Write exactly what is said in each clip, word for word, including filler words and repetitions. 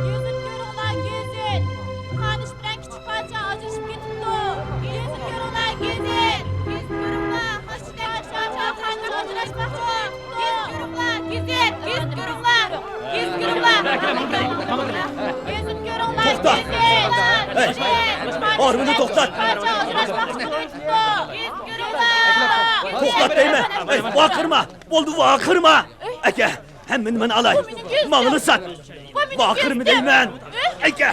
گېزىت كۆرۈڭلار، گېزىت! خانىش بىلەن كىچىك پادىشاھ ئاجرىشىپ كېتىپتۇ. گېزىت كۆرۈڭلار، گېزىت! گېزىت كۆرۈڭلار، خانىش بىلەن كىچىك پادىشاھ خانىش ئاجراشماقچى بولۇپتۇ. گېزىت كۆرۈڭلار، گېزىت! گېزىت كۆرۈڭلار! گېزىت كۆرۈڭلار! گېزىت كۆرۈڭلار! توختا! ھەي! ئارىۋىنى توختات! توختات دەيمەن! ھەي، ۋارقىرىما! بولدى، ۋارقىرىما! ئاكا، ھەممىنى مەن ئالاي! ماڭىلا سات! ۋارقىرىما دەيمەن! ئاكا!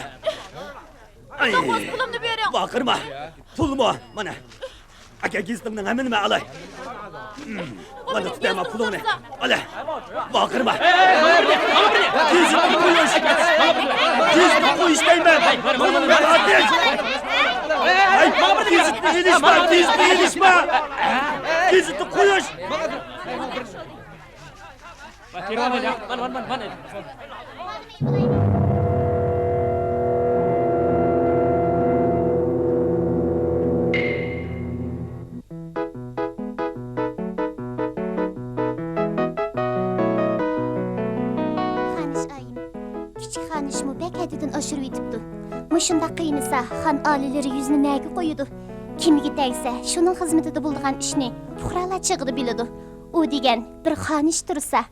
ئاي! ۋارقىرىما! پۇلمۇ؟ مانا! ئاكا، گېزىتىڭنىڭ ھەممىنى مەن ئالاي. مانا تۇتايمەن پۇلۇڭنى. ئالا. ۋارقىرىما. گېزىتنى قويۇش. گېزىتنى قويۇش دەيمەن. پۇلۇڭنى ئاتىش. ھەي، گېزىتنى ئېلىشما، گېزىتنى ئېلىشما. گېزىتنى قويۇش. خانىش ئايىم، كىچىك خانىشمۇ بەك ھەددىدىن ئاشۇرۇۋېتىپتۇ. مۇشۇنداق قىينىسا، خان ئالىيلىرى يۈزىنى نەگە قويىدۇ؟ كىمگە تەگسە، شۇنىڭ خىزمىتىدە بولىدىغان ئىشنى پۇقرالار چېغىدا بىلىدۇ. ئۇ دېگەن بىر خانىش تۇرسا.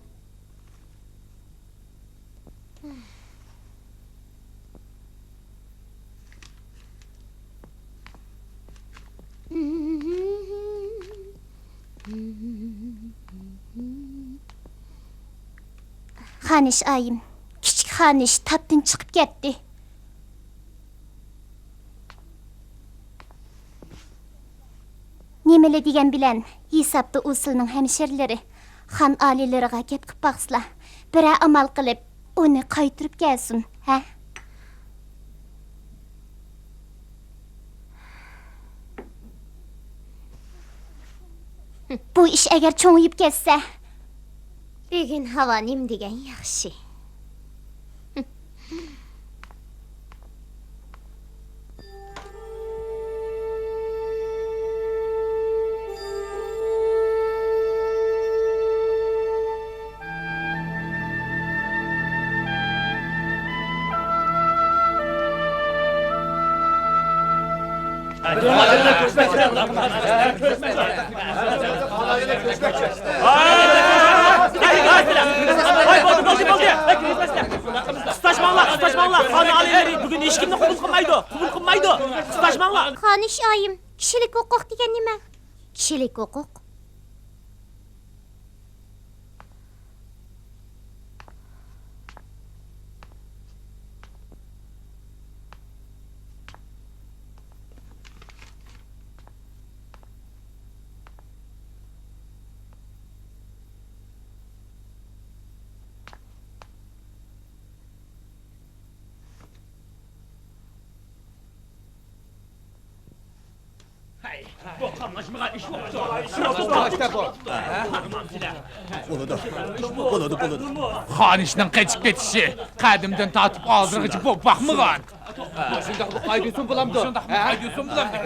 خانىش ئايىم، كىچىك خانىش تاپتىن چىقىپ كەتتى. نېمىلا دېگەن بىلەن، ھېسابتا ئۇ سىلىنىڭ ھەمشىرىلىرى. خان ئالىيلىرىغا گەپ قىپ باقسىلا، بىرەر ئامال قىلىپ، ئۇنى قايتۇرۇپ كەلسۇن، ھە؟ بۇ ئىش ئەگەر چوڭىيىپ كەتسە. بۈگۈن ھاۋا نېمە دېگەن ياخشى. ۋاي، بولدى، بولدى، بولدى. قىستاشماڭلار، قىستاشماڭلار. خان ئالىيلىرى بۈگۈن ھېچكىمنى قوبۇل قىلمايدۇ، قوبۇل قىلمايدۇ. قىستاشماڭلار. خانىش ئايىم، كىشىلىك ھوقۇق دېگەن نېمە؟ كىشىلىك ھوقۇق. بولىدۇ، بولىدۇ، بولىدۇ. خانىشنىڭ قېچىپ كېتىشى قەدىمدىن تارتىپ ھازىرغىچە بولۇپ باقمىغان. مۇشۇنداق بۇ قايدا يوسۇن بولامدۇ؟ مۇشۇنداق بۇ قايدا يوسۇن بولامدۇ؟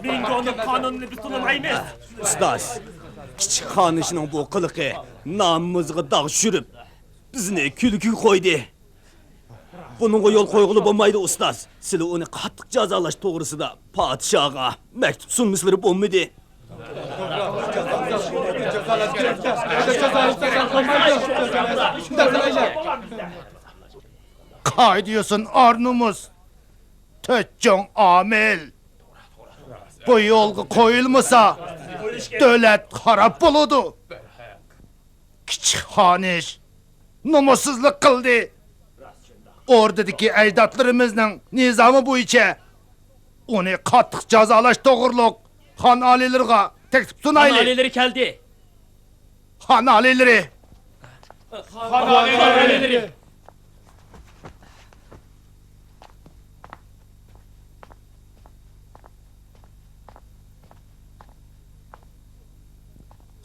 مىڭگوڭنىڭ قانۇنىنى بىز تونۇمايمىز. ئۇستاز، كىچىك خانىشنىڭ بۇ قىلىقى نامىمىزغا داغ چۈشۈرۈپ، بىزنى كۈلكىگە قويدى. بۇنىڭغا يول قويغىلى بولمايدۇ، ئۇستاز. سىلى ئۇنى قاتتىق جازالاش توغرىسىدا پادىشاھقا مەكتۇپ سۇنمىسىلىرى بولمىدى. قايدا يوسۇن ئار-نومۇس، تۆت چوڭ ئامىل. بۇ يولغا قويۇلمىسا، دۆلەت خاراب بولىدۇ. كىچىك خانىش نومۇسسىزلىق قىلدى. ئوردىدىكى ئەجدادلىرىمىزنىڭ نىزامى بويىچە ئۇنى قاتتىق جازالاش توغرۇلۇق خان ئالىيلىرىغا تەكلىپ سۇنايلى. خان ئالىيلىرى كەلدى. خان ئالىيلىرى. خان ئالىيلىرى.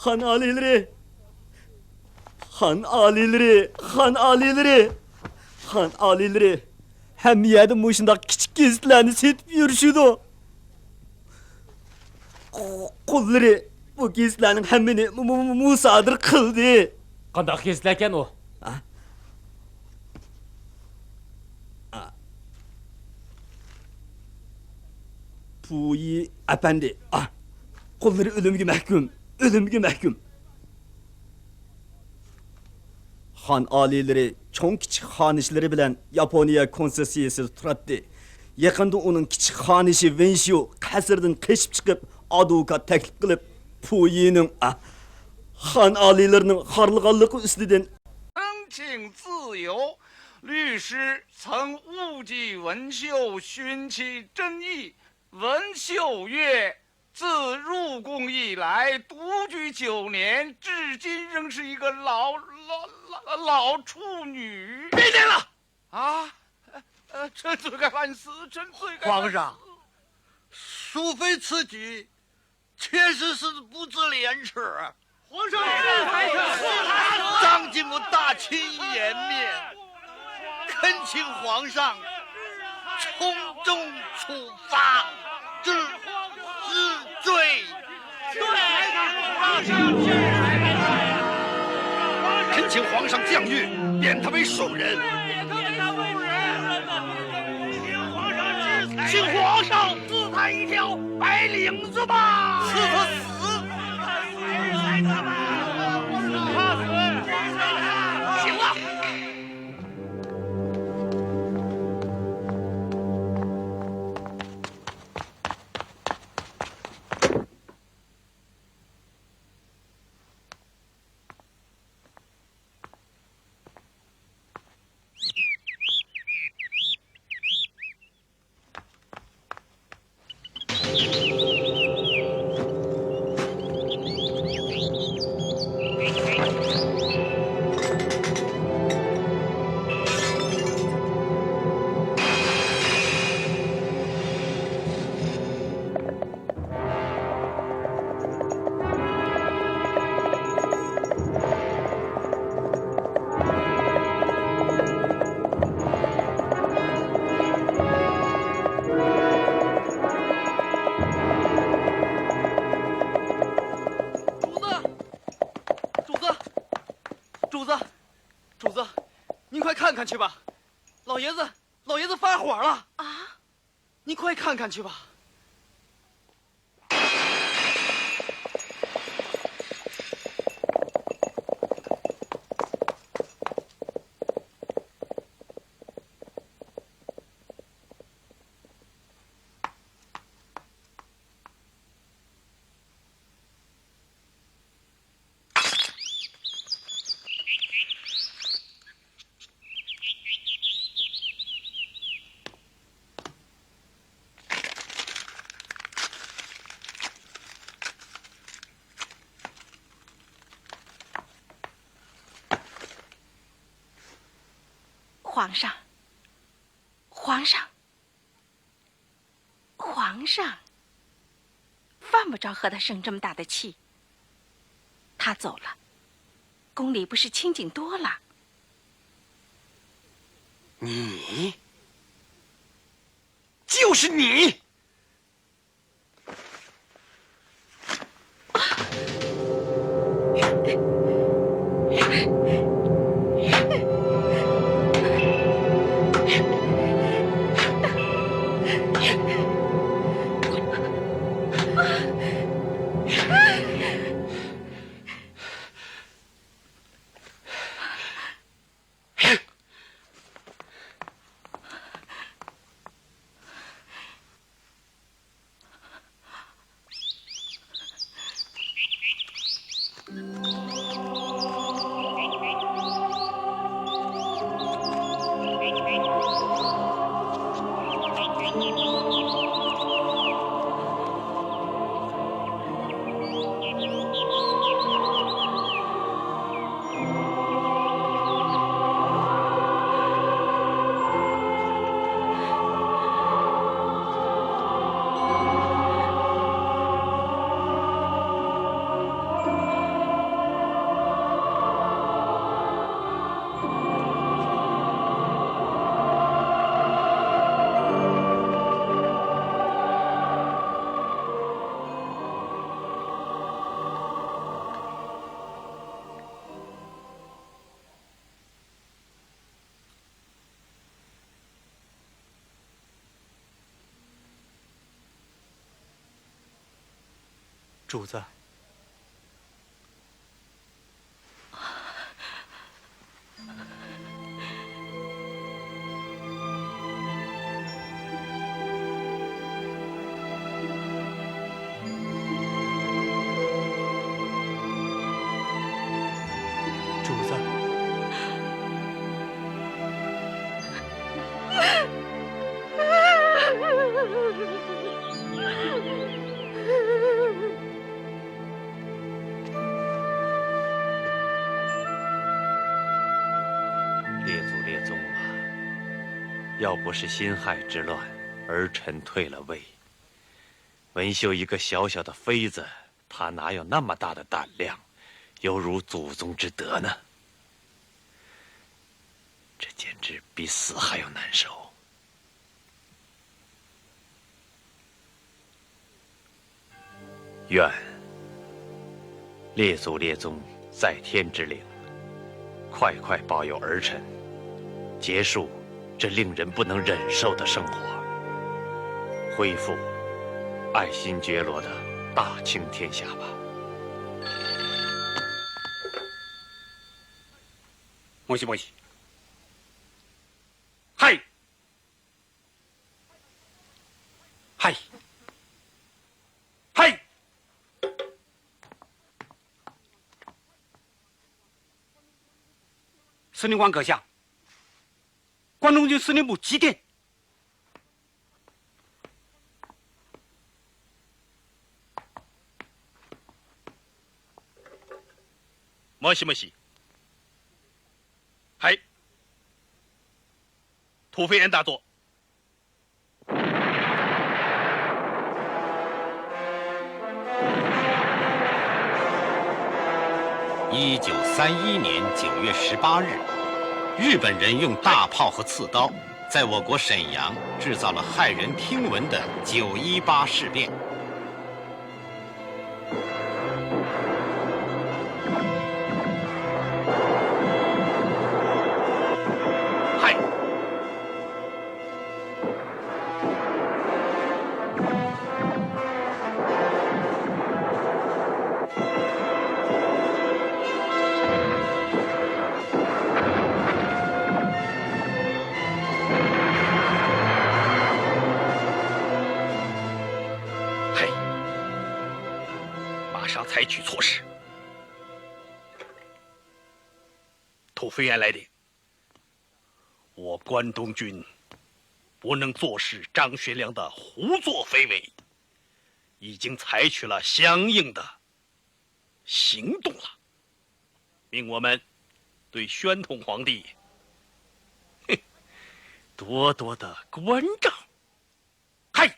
خان ئالىيلىرى! خان ئالىيلىرى! خان ئالىيلىرى! خان ئالىيلىرى! ھەممە يەردە مۇشۇنداق كىچىك گېزىتلەرنى سېتىپ يۈرۈشىدۇ. قۇ-، قۇللىرى بۇ گېزىتلەرنىڭ ھەممىنى مۇ-، مۇ-، مۇ-، مۇسادىرە قىلدى. قانداق گېزىتلەركەن ئۇ؟ ھە؟ پۇيى ئەپەندى، ئا، قۇللىرى ئۆلۈمگە مەھكۇم، ئۆلۈمگە مەھكۇم. خان ئالىيلىرى چوڭ-كىچىك خانىشلىرى بىلەن ياپونىيە كونسېسسىيەسىدە تۇراتتى. يېقىندا ئۇنىڭ كىچىك خانىشى ۋېنشيۇ قەسىردىن قېچىپ چىقىپ، ئادۋوكات تەكلىپ قىلىپ، پۇيىنىڭ، ئا، خان ئالىيلىرىنىڭ خارلىغانلىقى ئۈستىدىن 申请自由，律师曾误记文秀，寻其真意。文秀曰：自入宫以来，独居九年，至今仍是一个老老老老处女。闭嘴了！啊，呃，呃，臣罪该万死，臣罪该万死。皇上，苏妃此举 确实是不知廉耻。皇上，当今我大清颜面，恳请皇上从重处罚之之罪。恳请皇上降谕，貶他为庶人。请皇上赐他一条白绫子吧。赐他死。行了。主子，主子，主子，主子，您快看看去吧，老爷子，老爷子发火了。啊？ 你快看看去吧。皇上，皇上，皇上。犯不着和他生这么大的气。他走了，宫里不是清静多了？你，就是你！主子。主子。 列祖列宗啊，要不是辛亥之乱，儿臣退了位，文秀一个小小的妃子，她哪有那么大的胆量，有辱祖宗之德呢？这简直比死还要难受。 愿列祖列宗在天之灵，快快保佑儿臣结束这令人不能忍受的生活，恢复爱新觉罗的大清天下吧。もしもし。はい。 嗨，嗨，司令官阁下，关东军司令部急电。もしもし。嗨，土肥原大佐。 一九三一年九月十八日，日本人用大炮和刺刀，在我国沈阳制造了骇人听闻的九一八事变。 嗨，马上采取措施。土肥原来电，我关东军不能坐视张学良的胡作非为，已经采取了相应的 行动了，命我们对宣统皇帝，哼，多多的关照。嗨！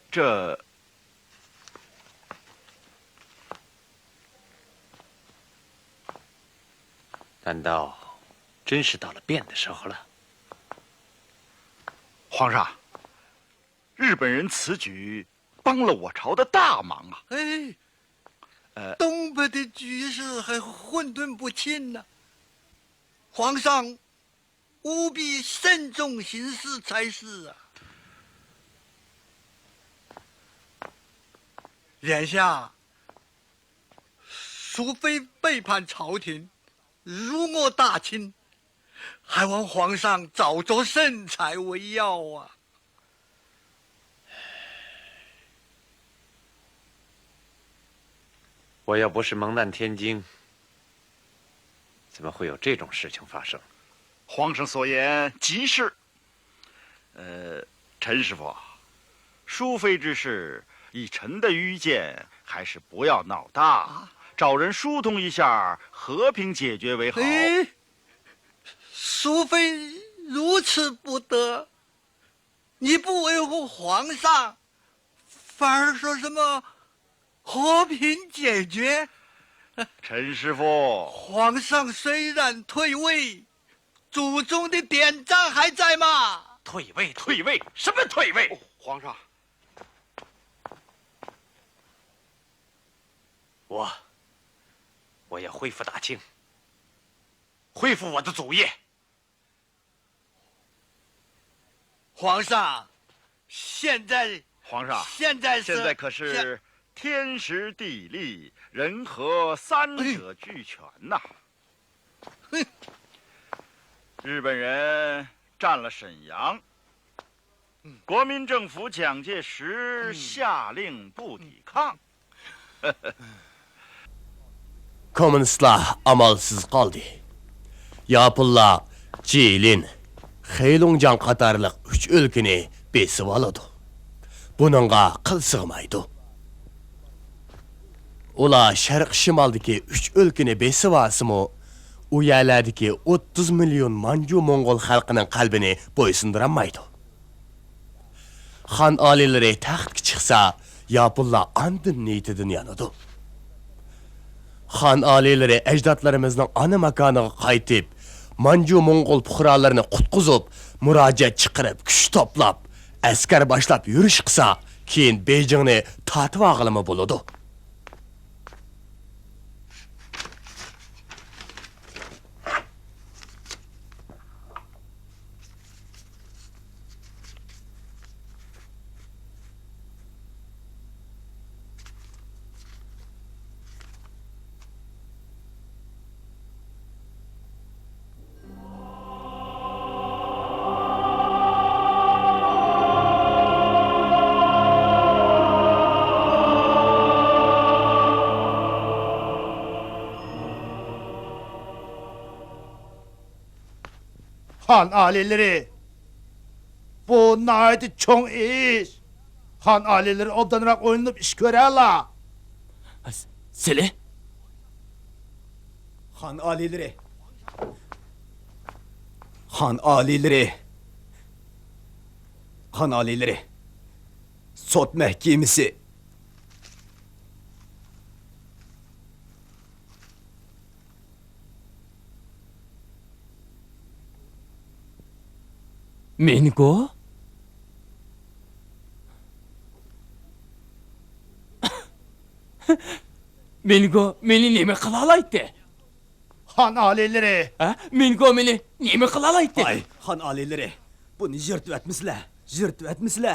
这，难道真是到了变的时候了？皇上，日本人此举帮了我朝的大忙啊！哎，呃，东北的局势还混沌不清呢，皇上务必慎重行事才是啊。眼下，淑妃背叛朝廷，辱没大清，还望皇上早作圣裁为要啊。我要不是蒙难天津，怎么会有这种事情发生？皇上所言极是。呃，陈师傅，淑妃之事，以臣的愚见，还是不要闹大，啊，找人疏通一下，和平解决为好。哎，淑妃如此不得，你不维护皇上，反而说什么和平解决？陈师傅，皇上虽然退位，祖宗的典章还在嘛。退位，退位，什么退位？哦，皇上，我，我要恢复大清，恢复我的祖业。皇上，现在，皇上，现在是，现在可是天时地利人和三者俱全呐。哎，哼，日本人占了沈阳，国民政府蒋介石下令不抵抗。 كوممۇنىستلار ئامالسىز قالدى. ياپونلار جىلىن، خېيلۇڭجياڭ قاتارلىق ئۈچ ئۆلكىنى بېسىۋالىدۇ. بۇنىڭغا قىل سىغمايدۇ. ئۇلار شەرقىي شىمالدىكى ئۈچ ئۆلكىنى بېسىۋالسىمۇ، ئۇ يەرلەردىكى ئوتتۇز مىليون مانجۇ موڭغۇل خەلقىنىڭ قەلبىنى بويسۇندۇرالمايدۇ. خان ئالىيلىرى تەختكە چىقسا، ياپونلار ئاندىن نىيىتىدىن يانىدۇ. خان ئالىيلىرى ئەجدادلىرىمىزنىڭ ئانا ماكانىغا قايتىپ، مانجۇ موڭغۇل پۇقرالىرىنى قۇتقۇزۇپ، مۇراجىئەت چىقىرىپ، كۈچ توپلاپ، ئەسكەر باشلاپ يۈرۈش قىلسا، كېيىن بېيجىڭنى تارتىۋالغىلىمۇ بولىدۇ. خان ئالىيلىرى، بۇ ناھايىتى چوڭ ئىش. خان ئالىيلىرى ئوبدانراق ئويلىنىپ ئىش كۆرەلا. سىلى؟ خان ئالىيلىرى. خان ئالىيلىرى. خان ئالىيلىرى. سوت مەھكىمىسى. مىنگو؟ مىنگو مېنى نېمە قىلالايتتى؟ خان ئالىيلىرى! ھە؟ مىنگو مېنى نېمە قىلالايتتى؟ ۋاي، خان ئالىيلىرى! بۇنى يىرتىۋەتمىسىلە، يىرتىۋەتمىسىلە!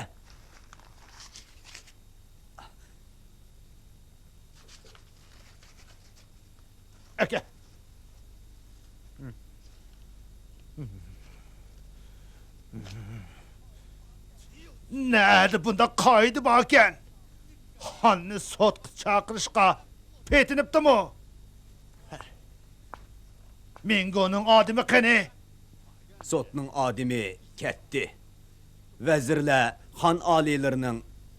ئەكە. نەدە بۇنداق قائىدە باركەن؟ خاننى سوتقا چاقىرىشقا پېتىنىپتىمۇ؟ مىنگونىڭ ئادىمى قېنى؟ سوتنىڭ ئادىمى كەتتى. ۋەزىرلەر خان ئالىيلىرىنىڭ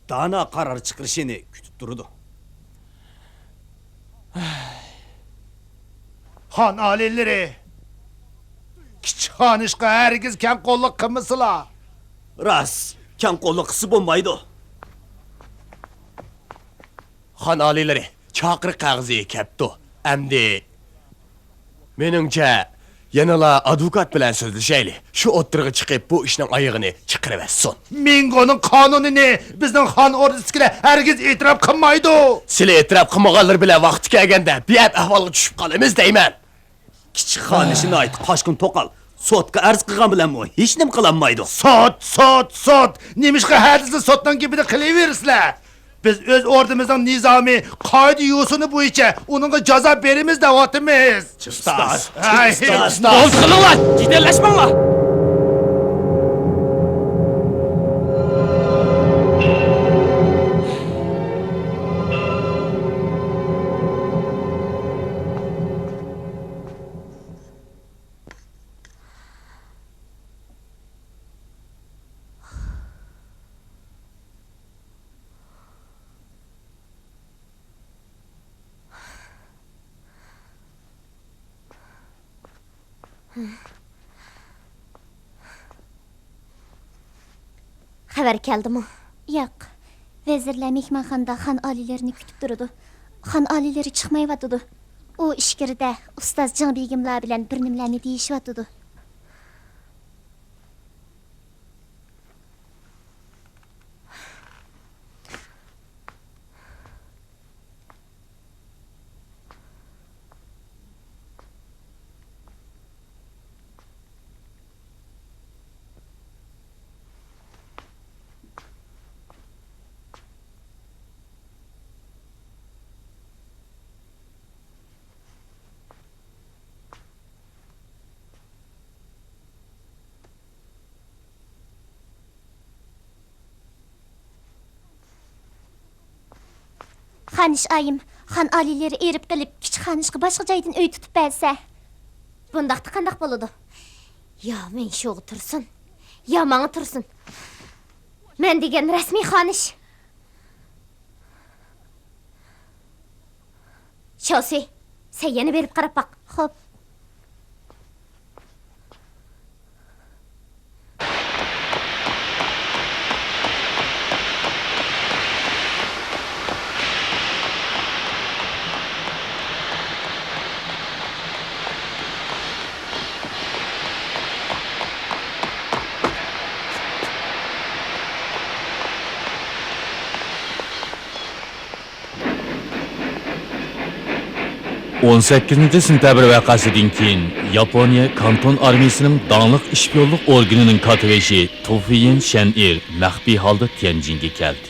دانا قارار چىقىرىشىنى كۈتۈپ تۇرىدۇ. خان ئالىيلىرى، كىچىك خانىشقا ھەرگىز كەڭ قوللۇق قىلمىسىلا. راست، كەڭ قوللۇق قىلسا بولمايدۇ. خان ئالىيلىرى، چاقىرىق قەغىزى كەپتۇ. ئەمدى مېنىڭچە، يەنىلا ئادۋوكات بىلەن سۆزلىشەيلى. شۇ ئوتتۇرىغا چىقىپ، بۇ ئىشنىڭ ئايىغىنى چىقىرىۋەتسۇن. مىڭگونىڭ قانۇنىنى بىزنىڭ خان ئوردىسىدىكىلەر ھەرگىز ئېتىراپ قىلمايدۇ. سىلى ئېتىراپ قىلمىغانلىرى بىلەن ۋاقتى كەلگەندە بىئەپ ئەھۋالغا چۈشۈپ قالىمىز دەيمەن. كىچىك خانىشى ناھايىتى قاشقۇن توقال. سوتقا ئەرز قىلغان بىلەنمۇ ھېچنېمە قىلالمايدۇ. سوت، سوت، سوت! نېمىشقا ھە دېسە سوتنىڭ گېپىنى قىلىۋېرىسىلەر؟ بىز ئۆز ئوردىمىزنىڭ نىزامى، قائىدە-يوسۇنى بويىچە ئۇنىڭغا جازا بېرىمىز دەۋاتىمىز. ئۇستاز، ھەي، ئۇستاز. بولدى قىلىڭلار، جېدەللەشمەڭلار. خەۋەر كەلدىمۇ؟ ياق. ۋەزىرلەر مېھمانخانىدا خان ئالىيلىرىنى كۈتۈپ تۇرىدۇ. خان ئالىيلىرى چىقمايۋاتىدۇ. ئۇ ئىچكىرىدە ئۇستاز جېڭ بېگىملار بىلەن بىر نېمىلەرنى دېيىشىۋاتىدۇ. خانىش ئايىم، خان ئالىيلىرى ئېرىپ قېلىپ، كىچىك خانىشقا باشقا جايدىن ئۆي تۇتۇپ بەرسە. بۇنداقتا قانداق بولىدۇ؟ يا مەن شۇغا تۇرسۇن، يا ماڭا تۇرسۇن. مەن دېگەن رەسمىي خانىش. شاۋسى، سەن يەنە بېرىپ قاراپ باق. خوپ. ئون سەككىزىنچى سېنتەبىر ۋەقەسىدىن كېيىن، ياپونىيە كانتون ئارمىيىسىنىڭ داڭلىق ئىشپىيونلۇق ئورگىنىنىڭ كاتتىبېشى تۇفېيىن شەنئېر مەخپىي ھالدا تيەنجىنگە كەلدى.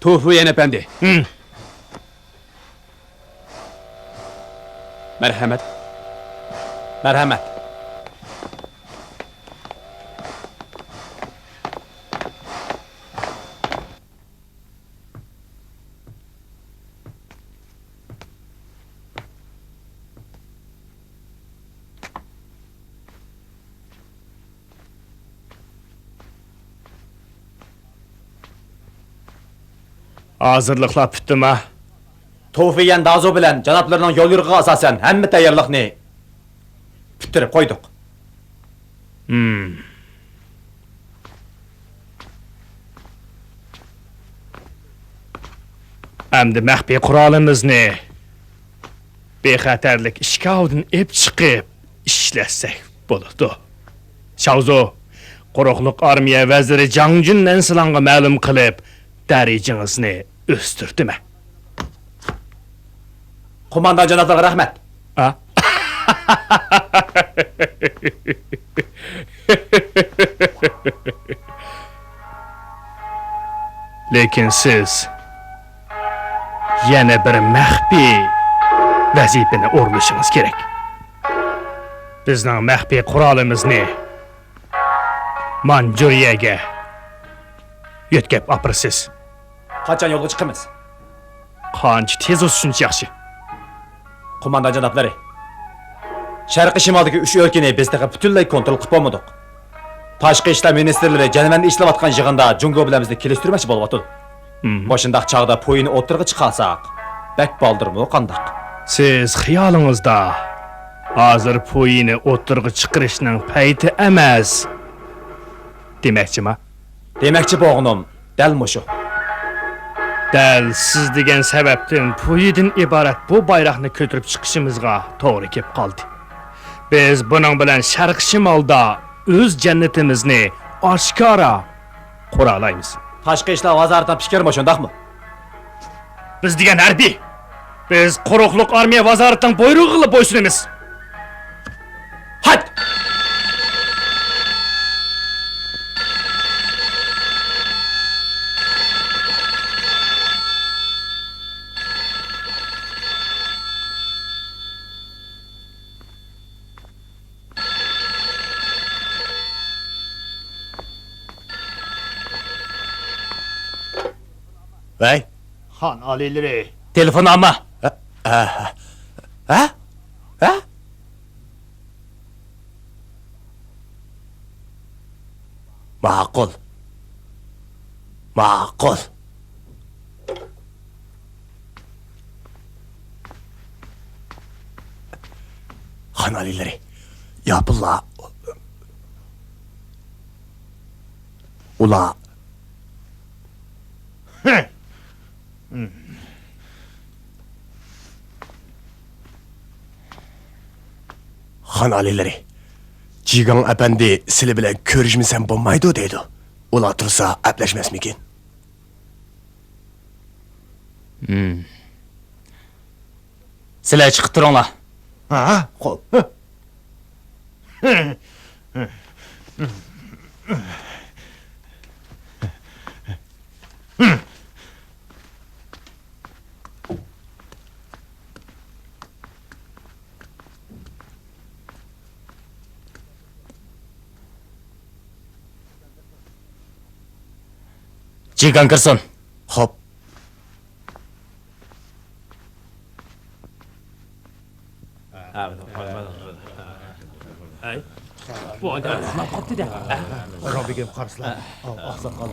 تۇفېيىن ئەپەندى. ھىم. مەرھەمەت. مەرھەمەت. ھازىرلىقلار پۈتتىما؟ تۇفېيەن دازۇ بىلەن جانابلىرىنىڭ يوليورۇقىغا ئاساسەن ھەممە تەييارلىقنى پۈتتۈرۈپ قويدۇق. ھىم. ئەمدى مەخپىي قورالىمىزنى بىخەتەرلىك ئىشىك ئاۋىدىن ئېلىپ چىقىپ ئىشلەتسەك بولىدۇ. شاۋزۇ، قۇرۇقلۇق ئارمىيە ۋەزىرى جاڭ جۈن نەنسىلاڭغا مەلۇم قىلىپ، دەرىجىڭىزنى ئۆستۈردۈم. قوماندان جانابلارغا رەھمەت. ھە؟ لېكىن سىز يەنە بىر مەخپىي ۋەزىپىنى ئورۇنلىشىڭىز كېرەك. بىزنىڭ مەخپىي قورالىمىزنى مانجۇرىيەگە يۆتكەپ ئاپىرىسىز. قاچان يولغا چىقىمىز؟ قانچە تېز بولسا شۇنچە ياخشى. قوماندان جانابلىرى، شەرقىي شىمالدىكى ئۈچ ئۆلكىنى بىز تېخى پۈتۈنلەي كونترول قىلىپ بولمىدۇق. تاشقى ئىشلار مىنىستىرلىرى جەنۋەندە ئىشلەۋاتقان يىغىندا جۇڭگو بىلەن بىزنى كېلىشتۈرمەكچى بولۇۋاتىدۇ. مۇشۇنداق چاغدا پۇيىنى ئوتتۇرىغا چىقارساق، بەك بالدۇرمۇ قانداق؟ سىز خىيالىڭىزدا، ھازىر پۇيىنى ئوتتۇرىغا چىقىرىشنىڭ پەيتى ئەمەس. دېمەكچىما؟ دېمەكچى بولغىنىم دەل مۇشۇ. دەل سىز دېگەن سەۋەبتىن پۇيىدىن ئىبارەت بۇ بايراقنى كۆتۈرۈپ چىقىشىمىزغا توغرا كېلىپ قالدى. بىز بۇنىڭ بىلەن شەرقىي شىمالدا ئۆز جەننىتىمىزنى ئاشكارا قۇرالايمىز. تاشقى ئىشلار ۋازارىتىنىڭ پىكرىمۇ شۇنداقمۇ؟ بىز دېگەن ھەربىي. بىز قۇرۇقلۇق ئارمىيە ۋازارىتىنىڭ بۇيرۇقىغىلا بويسۇنىمىز. ھەت! ۋەي. خان ئالىيلىرى. تېلېفون ئالما. ھە؟ ھە؟ ھە؟ ھە؟ ماقۇل. ماقۇل. خان ئالىيلىرى، ياپونلار، ئۇلار. خان ئالىيلىرى، جىگاڭ ئەپەندى سىلى بىلەن كۆرۈشمىسەم بولمايدۇ دەيدۇ. ئۇلار تۇرسا ئەپلەشمەسمىكىن؟ سىلەر چىقىپ تۇرۇڭلار. ھە، خوپ. جىگاڭ كىرسۇن. خوپ. بۇ ئادەم ئۇخلاپ قاپتۇ-دە. رابىگىم قارىسىلا. ئاقساقال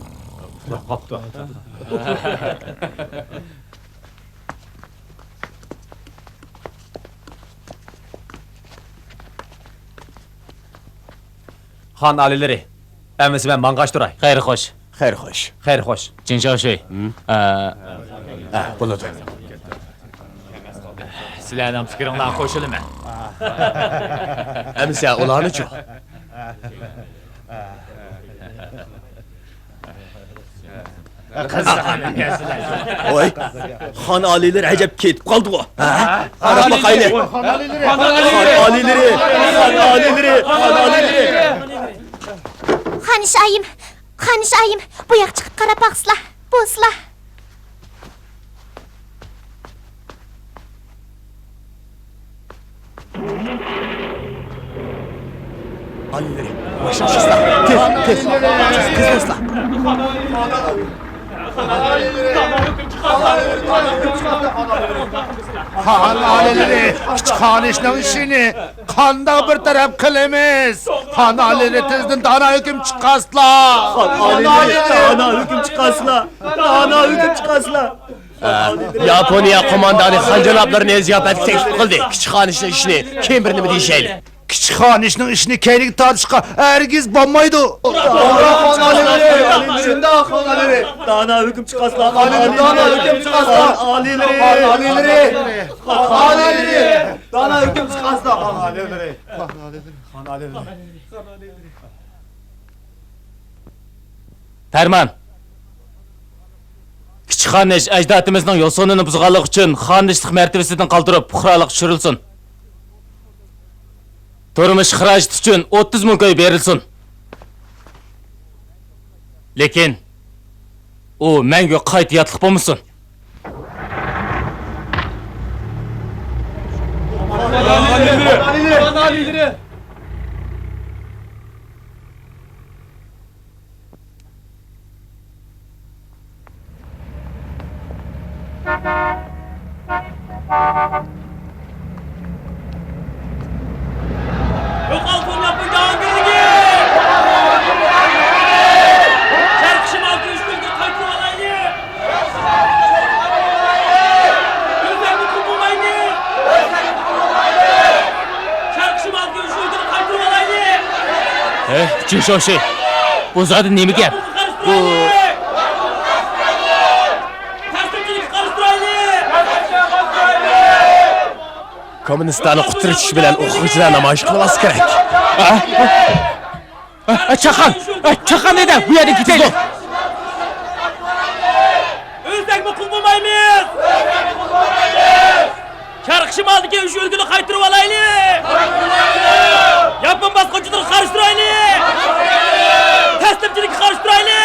ئۇخلاپ قاپتۇ. خان ئالىيلىرى، ئەمىسە مەن ماڭغاچ تۇراي. خەير خوش. خەير خوش. خەير خوش. جىن شاۋشۈي. ھە، بولىدۇ. سىلەرنىڭ پىكرىڭلارغا قوشۇلىمەن. ئەمىسە ئۇلارنىچۇ؟ ۋاي، خان ئالىيلىرى ئەجەب كېتىپ قالدىغۇ. ھە؟ قاراپ باقايلى. خان ئالىيلىرى، خان ئالىيلىرى، خان ئالىيلىرى، خان ئالىيلىرى. خانىشايىم، خانىشايىم، بۇ ياققا چىقىپ قاراپ باقسىلا، بولسىلا. ئالىيلىرى، ماشىنا چىقسا، تېز، تېز، تېز، تېز بولسىلا. خان ئالىيلىرى، كىچىك خانىشنىڭ ئىشىنى قانداق بىر تەرەپ قىلىمىز؟ خان ئالىيلىرى تېزدىن دانا ھۆكۈم چىقارسىلا. خان ئالىيلىرى، دانا ھۆكۈم چىقارسىلا. دانا ھۆكۈم چىقارسىلا. ياپونىيە قوماندانى خان جانابلىرىنى زىياپەتكە تەكلىپ قىلدى. كىچىك خانىشنىڭ ئىشىنى كېيىن بىر نېمە دېيىشەيلى. كىچىك خانىشنىڭ ئىشىنى كەينىگە تارتىشقا ھەرگىز بولمايدۇ. شۇنداق، خان ئالىيلىرى. دانا ھۆكۈم چىقارسىلا. دانا ھۆكۈم چىقارسىلا. خان ئالىيلىرى. خان ئالىيلىرى. خان ئالىيلىرى. دانا ھۆكۈم چىقارسىلا. خان ئالىيلىرى. خان ئالىيلىرى. پەرمان! كىچىك خانىش ئەجدادىمىزنىڭ يوسۇنىنى بۇزغانلىقى ئۈچۈن خانىشلىق مەرتىۋىسىدىن قالدۇرۇپ، پۇقرالىققا چۈشۈرۈلسۇن. تۇرمۇش خىراجىتى ئۈچۈن ئوتتۇز مىڭ كوي بېرىلسۇن. لېكىن ئۇ مەڭگۈ قايتا ياتلىق بولمىسۇن. يوقالسۇن ياپون جاھانگىرلىكى! شەرقىي شىمال كۈرىشىمىزگە قايتىۋالايلى! ھە، جىڭ شوشى، بۇ زادى نېمە گەپ؟ بۇ كوممۇنىستلارنى قۇترىتىش بىلەن ئوقۇغۇچىلار نامايىش قىلىۋالسا كېرەك. ھە؟ ھە، چاقان! ھە، چاقان دېدى، بۇ يەردىن كېتەيلى! ئۆلسەكمۇ قۇل بولمايمىز! شەرقىي شىمالدىكى ئۈچ ئۆلكىنى قايتۇرۇۋالايلى! ياپون باسقۇنچىلىرىغا قارشى تۇرايلى! تەسلىمچىلىككە قارشى تۇرايلى!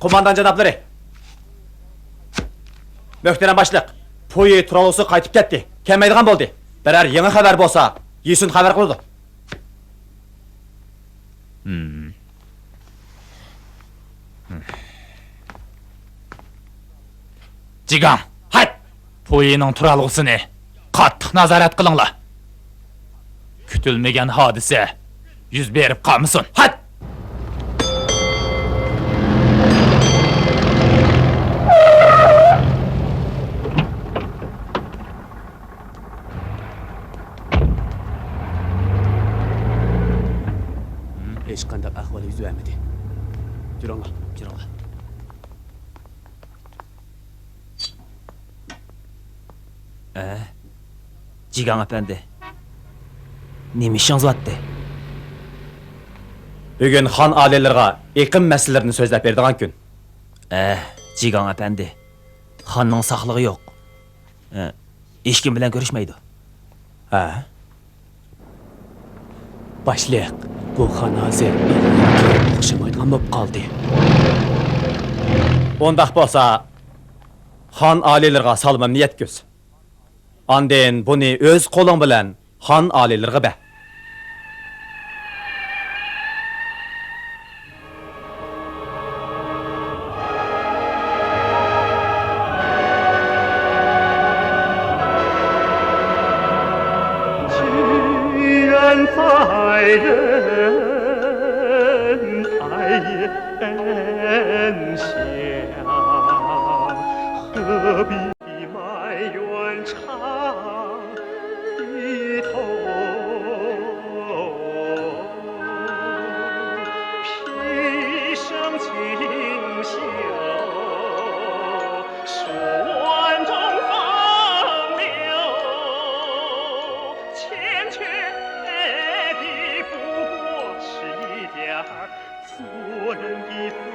قوماندان جانابلىرى! مۆھتەرەم باشلىق، پويى تۇرالغۇسى قايتىپ كەتتى. كەلمەيدىغان بولدى. بىرەر يېڭى خەۋەر بولسا، يىسۇن خەۋەر قىلىدۇ. جىگاڭ! ھەي! پويىنىڭ تۇرالغۇسىنى قاتتىق نازارەت قىلىڭلار. كۈتۈلمىگەن ھادىسە يۈز بېرىپ قالمىسۇن. ھەي! ھېچقانداق ئەھۋال يۈز بەرمىدى. جۈرۈڭلار، جۈرۈڭلار. ئە، جىگاڭ ئەپەندى، نېمە ئىشىڭىز بارتتى؟ بۈگۈن خان ئالىيلىرىغا ئېقىم مەسىلىلىرىنى سۆزلەپ بېرىدىغان كۈن. ئە، جىگاڭ ئەپەندى، خاننىڭ ساقلىقى يوق. ئە، ھېچكىم بىلەن كۆرۈشمەيدۇ. ھە؟ باشلىق، بۇ خان ھازىر ئىلگىرىكىگە ئوخشىمايدىغان بولۇپ قالدى. ئۇنداق بولسا، خان ئالىيلىرىغا سالىمىمنى يەتكۈز. ئاندىن بۇنى ئۆز قولۇڭ بىلەن خان ئالىيلىرىغا بەر. 做人的